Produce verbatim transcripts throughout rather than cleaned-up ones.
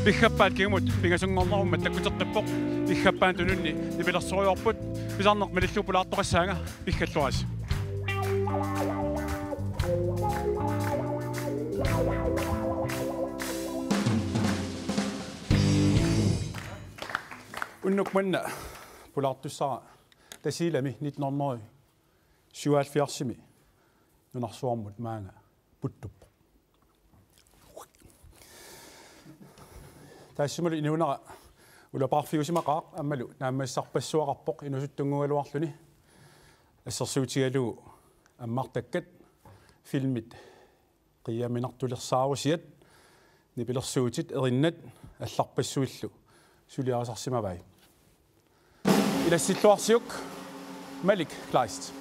Piffissap kingumut pingasunngornerummat takkuteqqippoq. Piffissap tununni nipilersorujoorput. Pisarneq malillugu pulaartoqassaanga, pikkalluarisi. Unnuk manna pulaartussara Tasiilami nitten hundrede syvoghalvfjerdsimi nunarsuarmut maanga puttuppoq. Taassumalu inuunera ulapaarfiusimaqaaq aammalu naammassisarpassuaqarpoq inuusuttunnguugaluarluni, assersuutigalugu ammartakkat, filmit qiiaminartulersaarusiat, nipilersuutit erinnat allarpassuillu suliarisarsimavai. Ilassilluarsiuk Malik Kleist.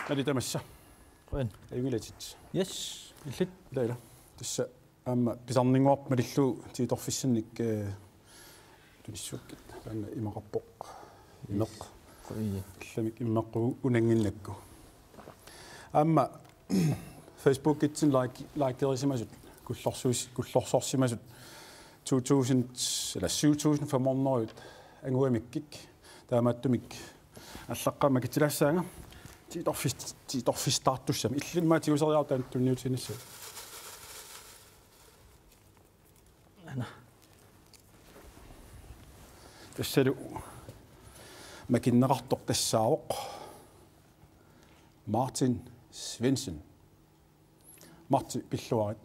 Malik, tamassa. Qujan. Ajunngilaq. Yes, illit. Ila, ila. Tassa aamma pisarninnguarput malillugu tiitorfissannik, eh, tunissuakkit. Taanna imaqarpoq. Imeq. Qujan. Allamik immeqqu unannginnakku. Aamma Facebookitsinni like, likerisimasut, kullorsuus-, kullorsorsimasut to tusind, eller syv tusind fem hundrede anguamikkik. Taamaattumik allaqqammat makitilaassaanga. Tiitorfis-, tiitorfissartussamik. Illimmi tiguseriarluta tunniutiinnassavat. Ana. Tassalu makinneqartoq tassaavoq Martin Svendsen. Martin, pilluarit.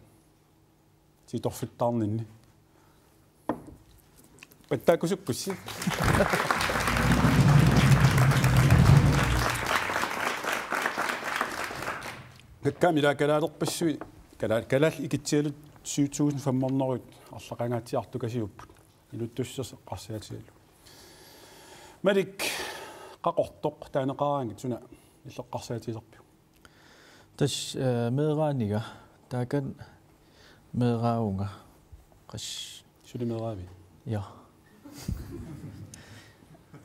Tiitorfittaarninni. Pattaakkusukkussi. Kakkaami ila kalaalerpassuit, kala-, kalaallit ikitsiallu syv tusind fem hundrede arlaqangaatsiartukasiupput. Inuuttussat eqqarsaatigalugit. Malik, Qaqortoq taaneqaraangat suna illit eqqarsaatigisarpiuk? Tassa, eh, meeraaniga, taakani meeraavunga. Qas. Suli meeraavit? Ja.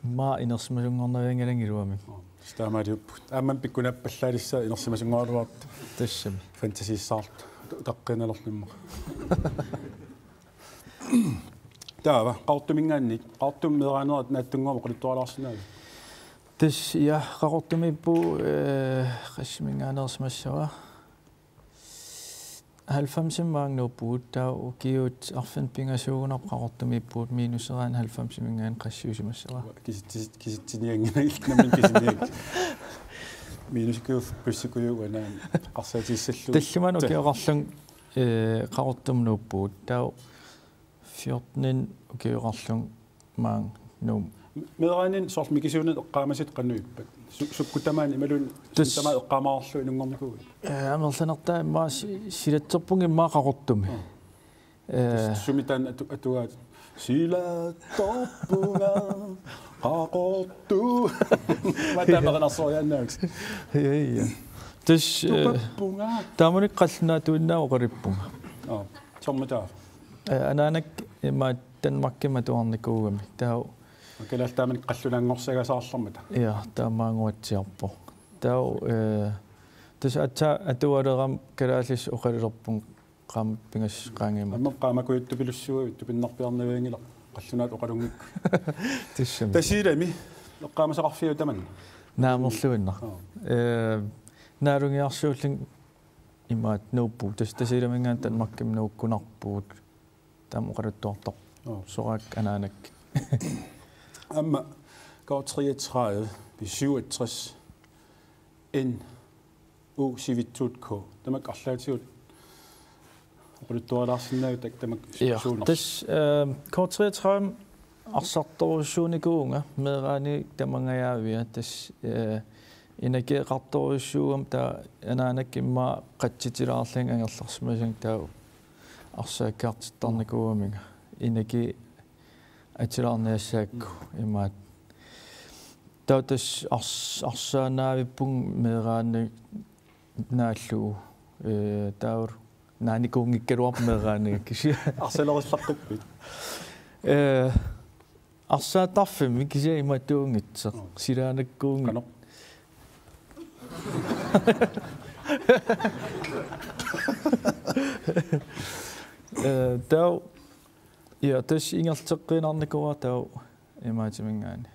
Immaqa inersimasunngornaviannginnami. Oo, tassa taamaaliupput. Aamma pikkunarpallaalissaa inersimasunngorluartut. Tassami. Fantasiissaartut. Utaqqiinnarlugu immaqa. Taava, Qaqortuminngaanniit, Qaqortumi meeraanerit naatsunnguamik oqaluttualaarsinnaaviuk? Tassa, ja, Qaqortumiippugut, eh, qassiminngaanneersimassava. Halvfemsimi maanga nuuppugut, taava ukiut arfineq-pingasuugunarpoq Qaqortumiippugut, minuseraanni halvfemsiminngaanniit qassiusimassava. Kisitsi-, kisitsiniannginnami nammineq kisiniak. Minusiuvoq, plussikuuvoq, uanga eqqarsaatigissallugu. Tallimanik ukioqarlunga, eh, Qaqortumi nuuppugut. Taava fjorteninik ukioqarlunga maanga Nuummut. Meeraaninni soorlu mikisuuninni eqqaamasatit qanoq ippat? Su-, sukkut tamaani imaluunniit sukkut tamaat eqqaamaarlugu inunngornikuuit? Eh, amerlanertaa immaqa si-, silatserpunga immaqa Qaqortumi. Aa. Eh. Tassa sumi taanna atu-, atugaat? Silattorpunga Qaqortu. Mataamaqinarsooriaannaavik. Ja, ja. Tassa, eh, tupappunga. Taamani qallunaatuinnaavoq oqalippunga. Aa, soormitaava? Eh, anaanakkut immaqa Danmarkimut atuarnikuugami. Taava. Kalaallit taamani qallunaanngorsagasaarlarmata. Ja, taamaannguatsiarpoq. Taava, eh, tassa aatsaat atualerama kalaallisut oqalulerpunga qaammat pingasut qaangiummata. Aamma qaamakujuttupillugu tupinnarpiarnavianngilaq qallunaatut oqalunngikkuit. Tassami. Tasiilami eqqaamasaqarfigaavit tamanna? Naamerluinnaq. Aa. Eh, naalungiarsuullunga imaattoq nuuppugut. Tassa Tasiilaminngaanniit Danmarkimut nuukkunarpugut. Taama oqaluttuartarpoq. Joo. Soraakka anaanakkut. Aamma K treogtredive B syvogtres N O syvogtyve K. Tamakku arlaatigut oqaluttualaarsinnaaviuk, tamakku? Ja, suunersoq? Tassa, eh, K treogtredive arsartorujussuunikuuvunga, meeraaniga tamangajaavia, tassa, eh, energieqartorujussuugami, taava anaanakkut immaqa qatsitilaarlunga angerlarsimasunga, taava arsaakkaartittarnikuugaminga. Energi atilaarniassaakku, mm, imaattoq. Taava tassa ars-, arsaannaavippunga meeraaniga naallugu, eh, taava naanikuunngikkaluarpoq meeraaniga kisianni. Arsalerissaqqippit? Eh, Arsaattarfimmi kisianni imatuunngitsoq. Silaanakkuunngitsoq. Qanoq? Eh, taava, ja, tassa ingerlateqqiinnarnikuuara taava imaatiminngaanniit.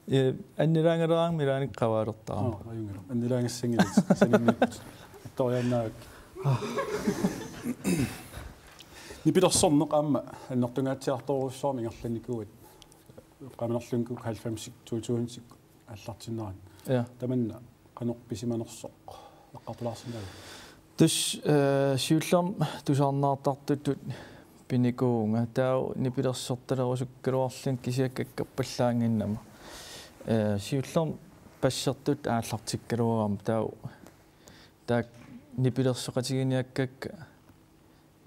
Eh, annilaangaleraangami ilaanni qavaalertarama. Aa, ajunngilaq. Annilaangassanngilaq. Sanimmiipput. Attoriaannaavik. Nipilersorneq aamma annertungaatsiartorujussuarmik ingerlannikuuat. Eqqaamanerlunngikkukkit halvfemsit, to tusind aallartinnerani. Ja. Tamanna qanoq pisimanersoq eqqartulaarsinnaaviuk? Tassa, eh, siullermik tusarnaartartutut pinikuuvunga. Taava nipilersortalerusukkaluarlunga kisianni kakkappallaannginnama. Eh, siullermik bassertutut aallartikkaluarama. Taava taakku nipilersoqatigiinniakkakka,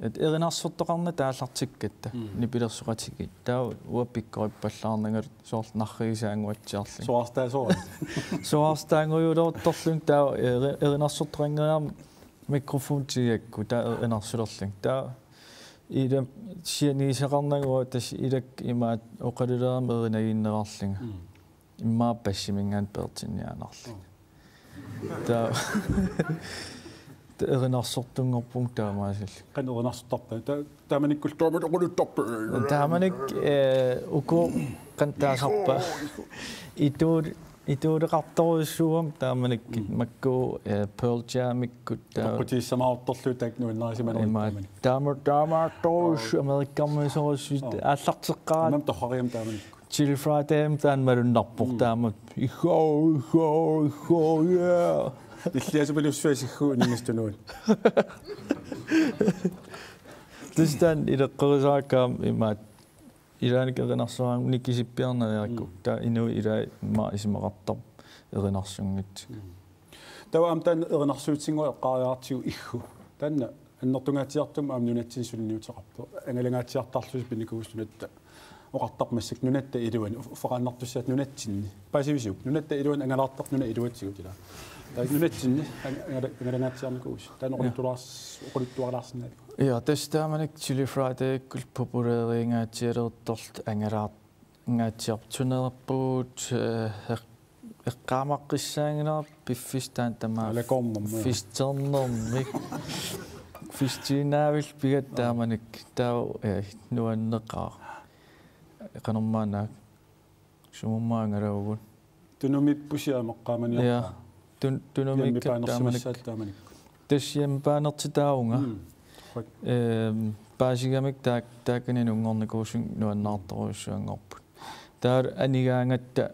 et erinarsortoqarnata aallartikkatta. Mm. Nipilersoqatigiit. Taava uanga pikkorippallaarnanga soorlu narrigisaannguatsiarlunga. Soraartaasoraat. Soraartaanngujuuleruttorlunga taava eri-, erinarsortoqanngilanga mikrofoni tigigakku taava erinarsulerlunga. Taava ila sianigisaqarnanga uanga tassa ilakka imaattoq oqalulerama erinagiinnerarlunga. Mm. Immaqa bassiminngaanniit peertinniaannarlunga. Mm. Taava, taava erinarsortunngorpunga taamaasillugu. Qanoq erinarsortarpa? Ta-, taamanikkullu taama oqaluttarpa? Taamanikkut, eh, uku qanoq taasarpaat. Itu-, ituuleqartorujussuuvoq taamanikkut. Mm. Makku, eh, Pearl Jamikkut taava. Toqqutissamaartorlu taakku nuannarisimanerit. Ima taamani. Taama, taamaattorujussuit Amerikamiusorujussuit. Oo. Aallarteqqaaraat. Aamma torrariam taamanikkut. Chilly Friday taanna malunnarpoq. Mm. Taama. Iho, iho, iho, yeah. Illiasupilussuaq siggu uninngasunik tunuani. Tassa taanna ileqqorisarakkit aamma imaattoq. Ilaanni erinarsoraanni kisippiarneriarukku. Mm. Taava inuit ilaat immaqa isumaqartarput erinarsunngitsut. Mm. Taava aamma taanna erinarsuutinnguaq eqqaariaratsigu Iggu. Taanna annertungaatsiartumik aamma nunatsinni suliniuteqarpoq. Angalangaatsiartarlusi pinikuusunatta oqartarpoq massakkut nunatta iluani, uf-, uffeqaannartussat nunatsinni. Paasivisiuk? Nunatta iluani angalaartartut nunat iluatsigut ilaa. Taava nunatsinni ang-, angala-, angalangaatsiarnikuusoq. Taanna Ja. oqaluttuaris-, oqaluttuarilaarsinnaaviuk? Ja, tassa taamanikkut Chilly Fridaykkullu populaaringaatsialeruttorluta angalaar-, ngaatsiartunerput, eh, eq-, eqqaamaqqissaanngilaq piffissaq taanna tamaat. Alakoornermi. Fisternermik. Fistiinnaavik pigatta taamanikkut taava, eh, nuanneqaaq. Qanormaanna sumummaanngalagut. Tunumippusi aamma eqqaamaniarpaa. Ja. Tun-, tunumikkat Hjemmebane taamanikkut. Tassa hjemmebane-rtitaavunga. Mm. Ehm, paasigamikku taak-, taakani nunngornikuusunik nuannaartorujussuanngorput. Taava anigaangatta,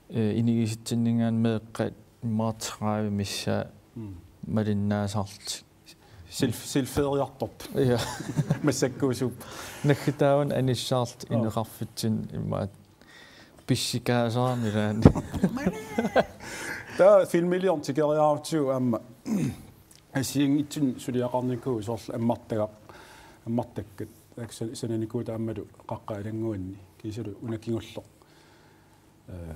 eh, inigisitsinninngaanniit meeqqat immaqa tredive missaat Mm. malinnaasarlutik. Self-, selferiartorput. Ja. Massakkuusuupput. Naggataavunga anissaarlutik Joo. ineqarfitsinni immaqa pissikaasarami ilaanni. Taava filmiliorneq tikeriarutsigu aamma assigiinngitsunik suliaqarnikuuvoq soorlu ammartagaq, ammartakkat. Taakku sa-, sananikuupput aammalu qaqqat ilannguanni. Kiisalu una kingulleq. Eh,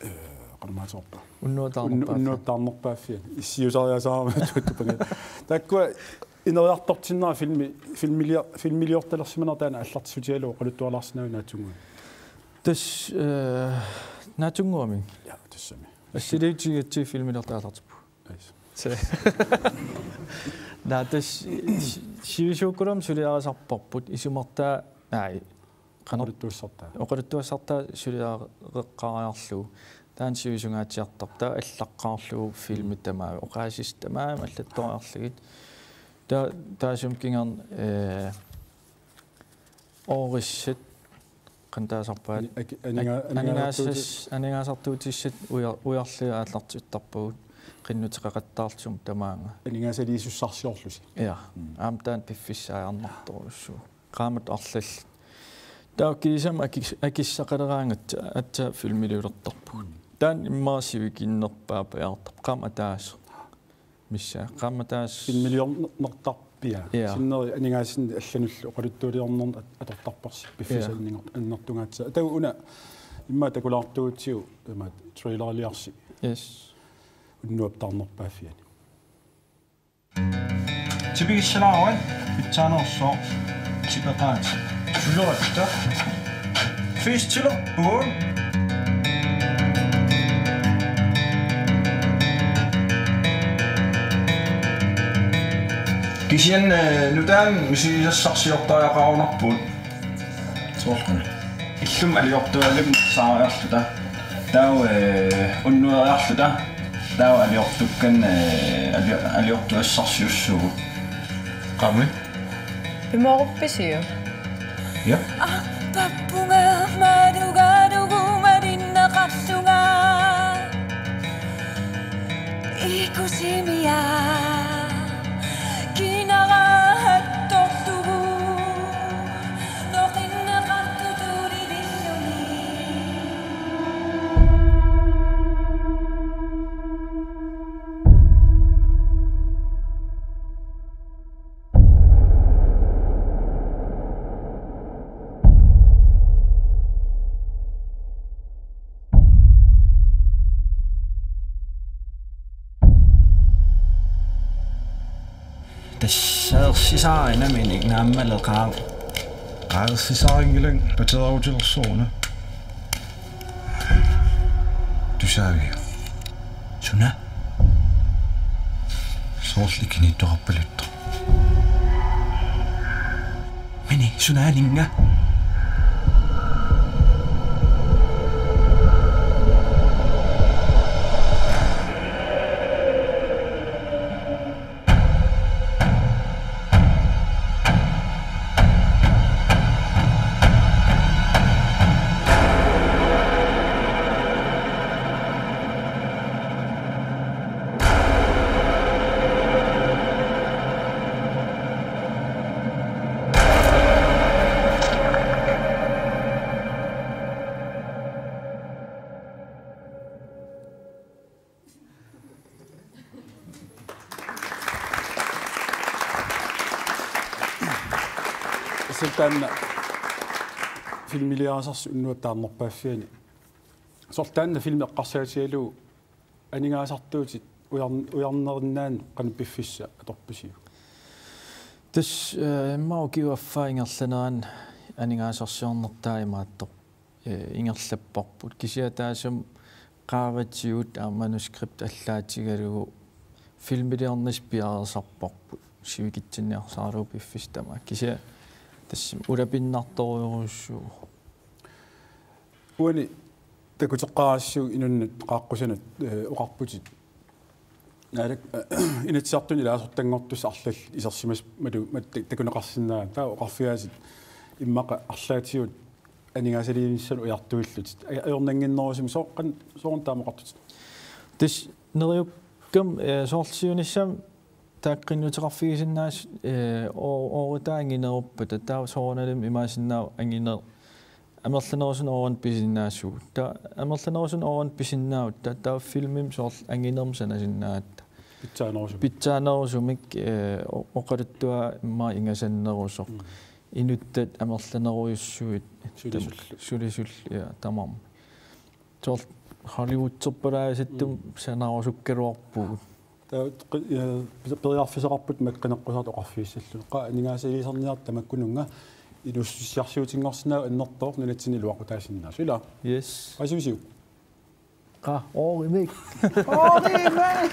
eh, qanormaatigoorpa? Unnuap taarnerpaaffiani. Unnu-, unnuap taarnerpaaffiani. Issiusariasaarama tuuttupangi. Taakkua ineriartortinnera filmi-, filmilia-, filmiliortalersimanerat taanna aallartissutigalugu oqaluttualaarsinnaaviuk naatsunnguamik? Tassa, eh, naatsunnguamik? Ja, tassami. Assiliivitsigatsigit filmiliortut aallartippugut. Nice. Se. Naa, tassa si-, sivisuukkullu suliarisarparput isummertaa, naa, qanoq Oqaluttuassartaa. Oqaluttuassartaa suliareqqaariarlugu. Taanna sivisungaatsiartarpoq. Taava allaqqaarlugu filmit tamaasa. Oqaasissat tamaasa allattoriarlugit. Taava taassuma kingorna, eh, oorissat qanoq taasarpaat. Ani-, aki-, aninga-, Ani-, aningaasartuuti-, aningaasas-, aningaasartuutissat ujar-, ujarlugit aallartittarpagut qinnuteqaqattaarlutik tamaanga. Aningaasaliisussarsiorlusi. Ja. Mm. Aamma taanna piffissaq ajornartorujussuuvoq. Qaammatit arlallit. Taava kiisami akis-, akissaqaleraangatta aatsaat filmiliulertarpugut. Mm. Taanna immaqa sivikinnerpaaq pajaartarpoq. Qaammat ataaseq. Missaa. Qaammat ataaseq. Filmiliornertarpia. Ja. Sinneri aningaasanik allanullu oqaluttualiornermut at-, atortarparsi piffissaq Ja. anner-, annertungaatsiartoq. Taava una immaqa takulaartugutsigu tamaat traileriliarsi. Yes. Unnuap taarnerpaaffiani. Tipigissalaaruk pitsaaneersoq tipeqaat. Iluatta. Festilerpugut. Kisianni, eh, nutaanik misigisassarsiortariaqarunarpugut. Soorlu. Illumut aliortualimmi saariarluta. Taava, eh, unnueriarluta. Taava aliortukkanik, eh, ali-, aliortuassarsiussuugut. Qami. Pimooruppisiuk? Ja. Arpappunga malugalugu malinneqarlunga. Ikusimia kinaraattorlugu noqinneqartutut tulivilluni. Tassa ersisaarinaminik naammaleqaaq. Qaarsisaarinngilanga pateerutilersoruna. Tusaaviuk? Suna? Soorlu kinittoqarpaluttoq. Mini sunaaninnga? Soorlu taanna filmiliarisarsi unnuap taarnerpaaffiani. Soorlu taanna filmi eqqarsaatigalugu aningaasartuutit ujar-, ujarnerinnaanik qanoq piffissaq atorpisiuk? Tassa, eh, immaqa ukioq affaa ingerlanerani aningaasarsiornertaa imaattoq, eh, ingerlapparput. Kisianni taassuma qaavatigut aamma manuskript allaatigalugu filmiliornissaq piareersarparput. Sivikitsinniarsaralugu piffissaq tamaat. Kisianni tassa ulapinnartorujussuuvoq. Uani takuteqqaarassi inunnut qaaqqusanut, eh, oqarputit. Naalak, eh, Inatsisartuni ilaasortanngortussat arlallit isersimasut malu-, mat-, ta-, takuneqarsinnaanngillat. Taava oqarfigaassit immaqa arlaatigut aningaasaliinissamut ujartuillutit. Aj-, ajornannginnerusumik sooq-, sooruna taama oqartutit? Tassa neriukkama, eh, soorlu siunissami taakku qinnuteqarfigisinnaasut, eh, oo-, ooritaa angineruppata, taava soorunalimi imaassinnaavoq anginer-, amerlanerusunik oorinik pisinnaasugut. Taava amerlanerusunik oorinik pisinnaavatit, taava, taava filmimi soorlu anginermik sanasinnaavatit. Pitsaanerusumik. Pitsaanerusumik, eh, o-, oqaluttuaq immaqa ingasannerusoq. Mm. Inuttat amerlanerujussuit. Sulisullu. Sulisullu, ja, tamarmik. Soorlu Hollywoodserpalaasattumi, mm, sanarusukkaluarpugut. Taava qi-, ja, pe-, periarfissaqarputit makku qineqqusaartut oqarfigissallugit. Qaa, aningaasaliisarniartut tamakkununnga inuussutissarsiutinngorsinnaavat annertooq nunatsinni iluaqutaasinnaasoq, ilaa? Yes. Paasivisiuk? Qaa, oorimik. Oorimik!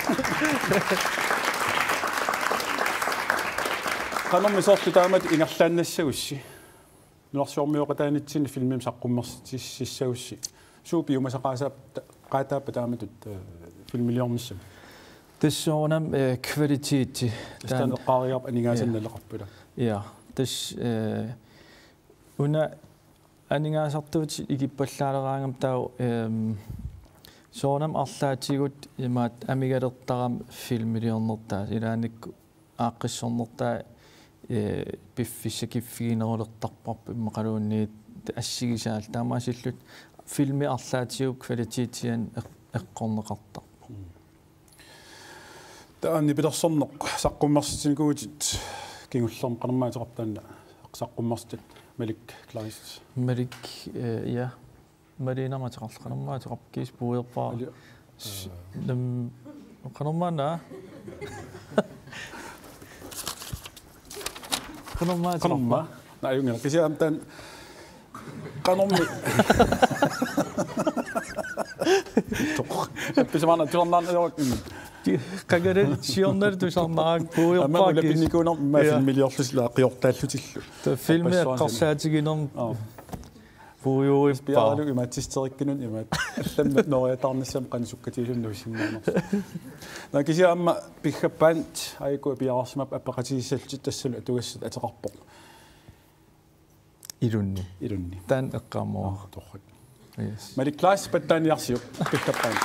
Qanormi soorlu taamatut ingerlaannassagussi? Nunarsuarmioqataanitsinni filmimik saqqummersitsissagussi. Suut piumasaqaataap-, qaataappat taamatut, eh, filmiliornissami? Tassa soorunami, eh, kvaliteti. Tassa taanna eqqaariarput aningaasanik, ja, naleqarpoq, ilaa? Ja, tassa, eh, una aningaasartuutit ikippallaaleraangama taava, ehm, soorunami arlaatigut imaattoq amigalertarami filmiliornertaa, ilaannikkut aaqqissornertaa, eh, piffissakiffiginerulortarparput immaqaluunniit assigisaallu. Taamaasilluta filmi arlaatigut kvalitetianik eq-, eqqorneqartarpoq. Mm. Taanna nipilersorneq saqqummersitsinikuuvutit kingullermi, qanormaa ateqarpa taanna saqqummersitat, Malik Kleist? Malik, eh, ja. Malina ateqarluni, qanormaa ateqarpa, kiisa puigorpara. Ali-, s-, eh, nam-, qanormaa naa? Qanormaa ateqarpa? Qanormaa? Naajunngilaq kisianni aamma taanna qanormi. Toq. Pisamaana tusarnaarneq ajoruk. Qangali siornali tusarnaarput. Aamma puiorpaakis. Ulapinnikuunermi. Ja. Filmiliorlusi ila qiortaallutillu. Filmi eqqarsaatiginermi. Aa. Puiorippa. Piaralu imaatsisterikkunut imaat. Allamik nooriataarnissamut qanoq sukkatigisumik nuissinnaanersoq. Naa kisianni aamma Piggaband Aiko piareersimapput apeqatigiissallutit tassalu atugassat ateqarpoq. Ilunni. Ilunni. Taanna eqqaamavara. Aa, torrak. Yes. Malik Klaas Pattaaniarsiuk Piggaband.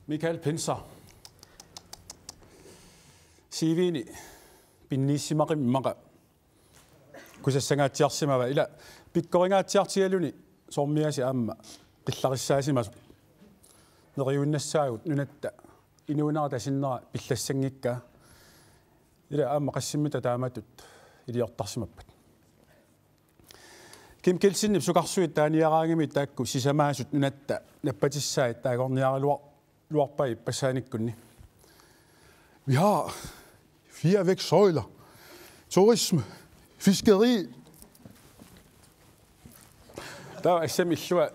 Michael Pinzer. C V-ni pinniissimaqimmat immaqa kusassangaatsiarsimavaa, ila pikkoringaatsiartigaluni soormiaasiit aamma qillarissaasimasoq. Neriuinnassaagut nunatta inuunera tasinnera pillassanngikkaa. Ila aamma qassimmita taamatut iliortarsimappat. Kim Kielsenip sukarsuit taaniaraangamik taakku sisamaasut nunatta nappatissaat taagorniaraluar-, luarpai ippassaanikkunni. Vi har fire vægtsøjler. Turisme, fiskeri. Taava assammi illua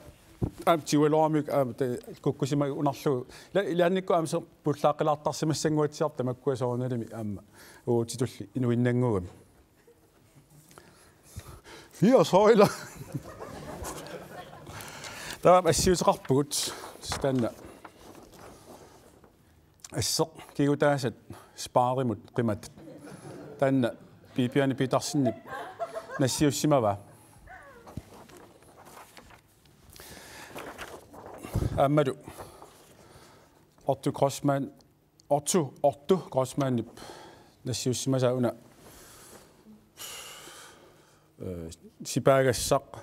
aamma tigualuaramik aamma ta-, kukkusimagunarlugu. Ila-, ilaannikkut aamma soorlu pullaaqqilaartarsimassannguatsiarpoq tamakkua soorunalimi aamma uagutsitulli inuinnannguugami. Fire søjler. Taava assiuteqarpugut. Taanna asseq kigutaasat Sparimut qimatat. Taanna Bibiane Petersenip nassiussimavaa. Aammalu Otto Grossmann, Otto, Otto Grossmannip nassiussimasaa una, øh, sipaagassaq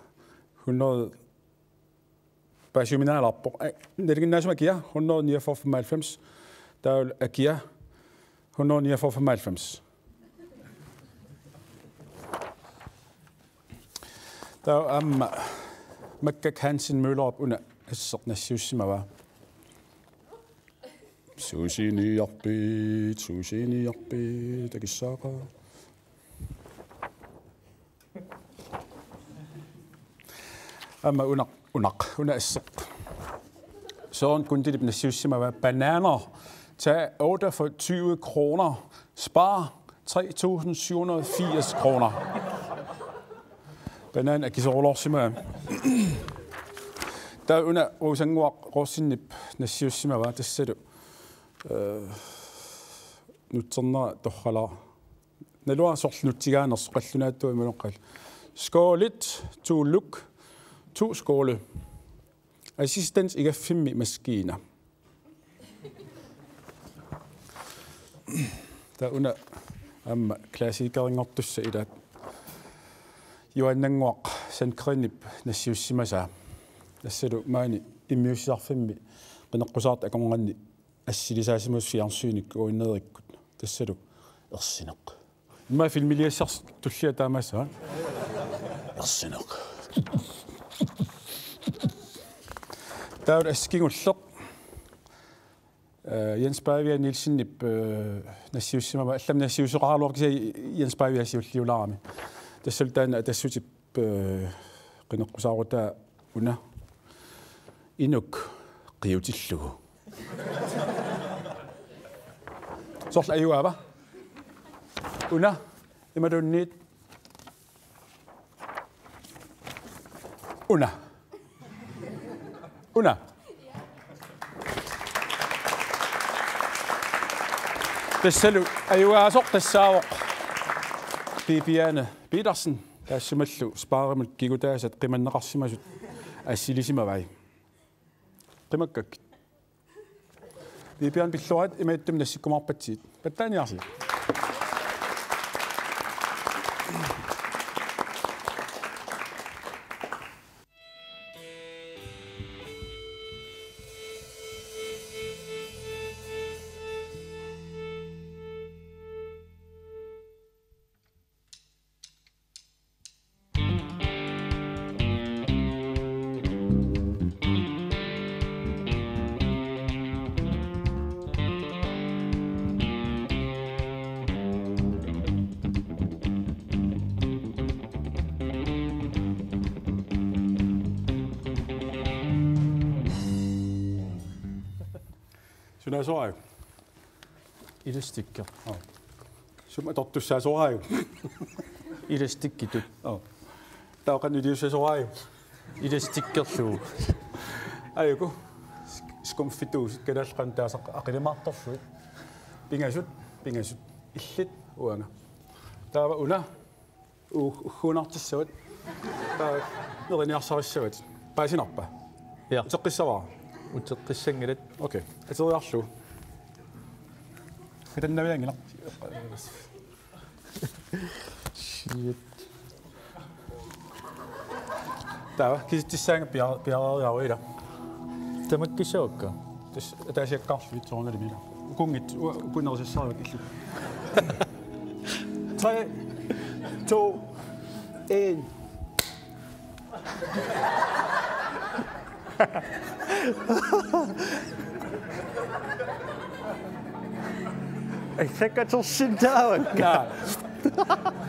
hundrede paasiuminaalaarpoq. Aa, nalinginnaasumik akia, hundrede niogfyrre femoghalvfems. Taava akia, hundrede niogfyrre femoghalvfems. Taava aamma Makkak Hansen Møllerup una asseq nassiussimavaa. Suusiniarpit, suusiniarpit, takissaaqaaq. Aamma una, una, una asseq. Søren Gundelip nassiussimavaa: Bananer. Tag otte for tyve kroner. Spar tre tusind syv hundrede og firs kroner. Banan akisoorulorsimavaa. Taava una Rosannguaq Rosingip nassiussimavaa, tassalu, øh, nutsernera torralaa. Naluara soorlu nutsigaanersoq qallunaatut imaluunniit. Skålit, to luk, to skåle. Assistens igaffimmi maskiina. Taava una aamma klassikerinngortussat ilaat. Juaannannguaq Sandgreenip nassiussimasaa. Tassalu maani immiussisarfimmi qineqqusaartut akornanni assilisaasimasut fjernsynikkut uinneerikkut. Tassalu ersineq. Immaqa filmiliassarsi tullia taamaassaaq. Ersineq. Taava asseq kingulleq. Øh, Jens Pavia Nielsenip, øh, nassiussimavaa, allamik nassiusseqaraluarpoq kisianni Jens Pavia siulliulaarami. Tassalu taanna Atassutip, øh, qineqqusaarutaa una. Inuk qiutillugu. Soorlu ajugaava? Una. Imaluunniit. Una. Una. Tassalu ajugaasoq tassaavoq Bibiane Petersen, taassumalu Sparimut kigutaasat qimanneqarsimasut assilisimavai. Qimakkakkit. Bibiane, pilluarit, imaattumik nassikkumaarpatsigit. Pattaaniarsigit. Sunaasoraaju? Elastikker. Aa. Sumut atortussaasoraaju? Elastikkitut. Aa. Taava qanoq iliussasoraaju? Elastikkerlugu. Ajuku. Skumfituusut kalaallit qanoq taasaq aqilermaartorlugit. Pingasut, pingasut. Illit uanga. Taava una. U-, ugguunaartissavat. Taava neriniarsarissavat. Paasinarpa? Ja. Uteqqissavara. Uteqqissanngilat. Okay. Ateriarlugu. Katannavianngilaq. Shit. Taava, kisitsissaanga pia-, piareeriaruk ila. Tamakkissaakka. Tassa, ataasiakkaarlugit soorunalimi ila. Ukunngitsoq, u-, ukunnerusassaaruit illit. Tre, to, en. Issakkatersinnaavakka. Naa.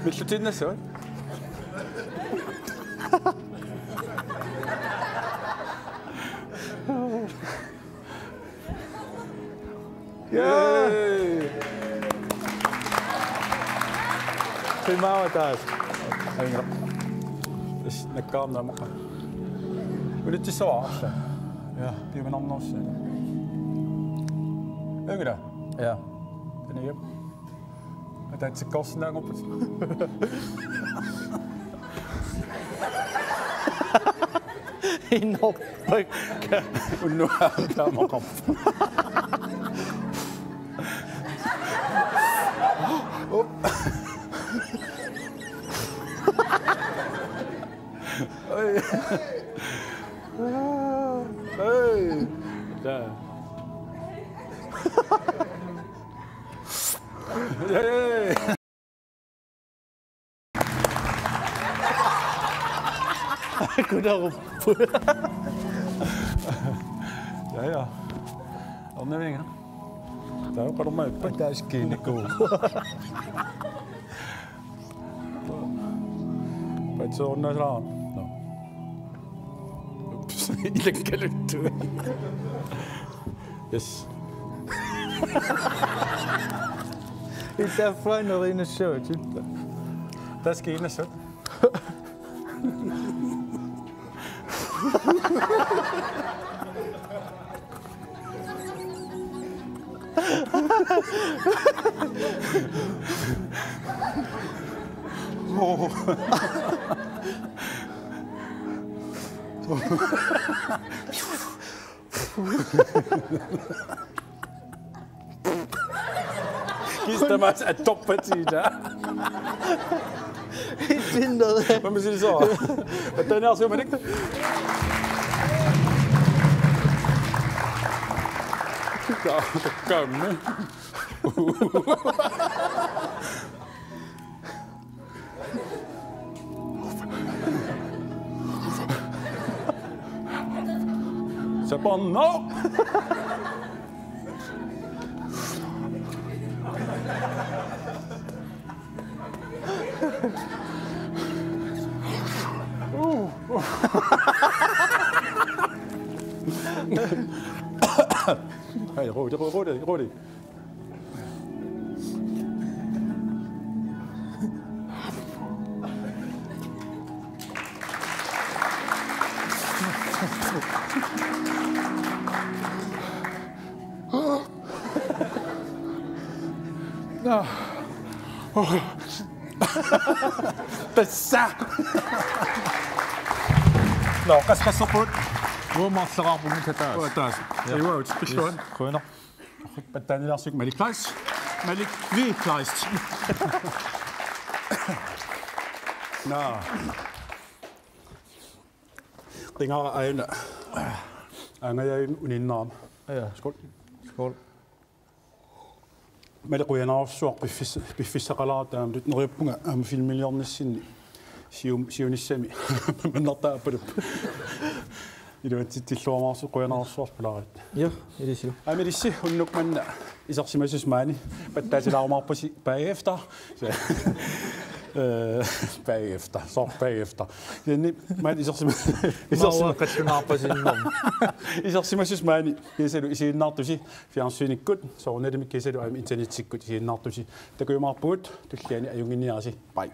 Millutiinnassuat. Yay! Qimaava taas. Ajunngilaq. Tassa nakkaarnaq aamma. Unitsissavara arla. Ja. Piuminarnerussaaq. Ajunngilaq. Ja. Taniap. Ataatsikkoorsinnaanngorput. Inorpakka. Unnuaq taamaqarpoq. Op. Oj. Oj. Tassa. Oj. Kunarupput. Ja, ja. Ornavianga. Taava oqarumaapput. Taas kiinnikuu. Patsoornasaan. No. Ups, ilakkaluttu. Yes. Itaffaa neriinnassavatit. Taas kiinnassat. Oh. Kiista maas attorpatiita. Isinner. Mami silso. Ataniarsuumanik. Ka-, kammi. Sapanna. Hej, rolig, rolig, rolig. Nå. Tassa. Nå, qasseqasserpugut. Uagut marloriarpugut taas. Uagut taas. Ja. Iuagut, pilluan. Yes, qujanaq. Pattaanilaarsiuk Malik Kleist. Malik V. Kleist. Nå. Qingara aajuna. Aangajaavimmik uninnarama. Ja. Skål. Skål. Malik, qujanarsuaq piffis-, piffissaqalaartoq aamma, tut neriuppunga aamma filmiliornissinni sium-, siunissami. Mannartaa appalup. Iluatsitsilluarmaarsuaq, qujanarsuaq pulaarlutit. Ja, ilissi. Aamma ilissi unnuk manna isersimasusi maani pattaatilaarumaarpusi bagefter. Øh, bagefter, så bagefter. Jenni, maani isersima-, isersima-, Maua qatsunaarpasinnerm. Isersimasusi maani kiisalu isiginnaartusi fjernsynikkut, soorunalimi kiisalu aamma internettikkut isiginnaartusi. Takujumaarpugut, tulliani ajunnginniarisi. Bye.